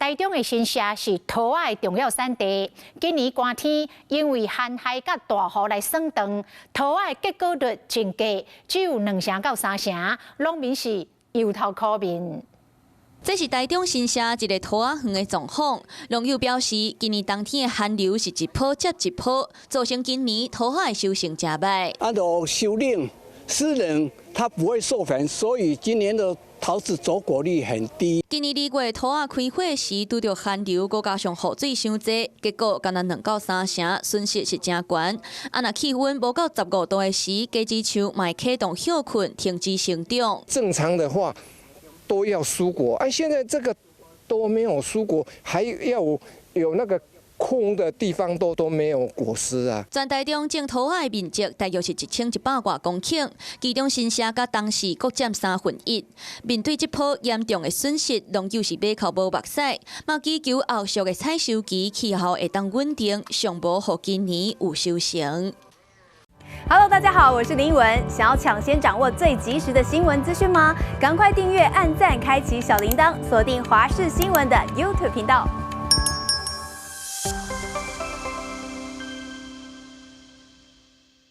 台中的新社是桃仔的重要產地。今年寒天，因為寒害佮大雨來算長，桃仔的結果率真低，只有2成到3成，農民是憂頭苦面。這是台中新社一个桃仔園的狀況。農友表示，今年冬天的寒流是一波接一波，造成今年桃仔的收成誠䆀。啊，就受冷，濕冷，它不會授粉，所以今年的桃子座果率很低。今年2月桃仔開花時，拄著寒流，閣加上雨水傷濟，結果干焦2到3成，損失是誠懸。啊，若氣溫無到15度的時，果子樹嘛會啟動歇睏，停止成長。正常的話都要疏果，哎，現在這個都沒有疏果，還要有那個空的地方都沒有果實啊！全台中種桃仔的面積大約是1100外公頃，其中新社佮東勢各佔1/3。面對這波嚴重的損失，農友是馬哭無目屎，嘛祈求後續的採收期氣候會當穩定，上無予今年有收成。 Hello，大家好，我是林文。想要搶先掌握最及時的新聞資訊嗎？趕快訂閱、按讚、開啟小鈴鐺，鎖定華視新聞的 YouTube 頻道。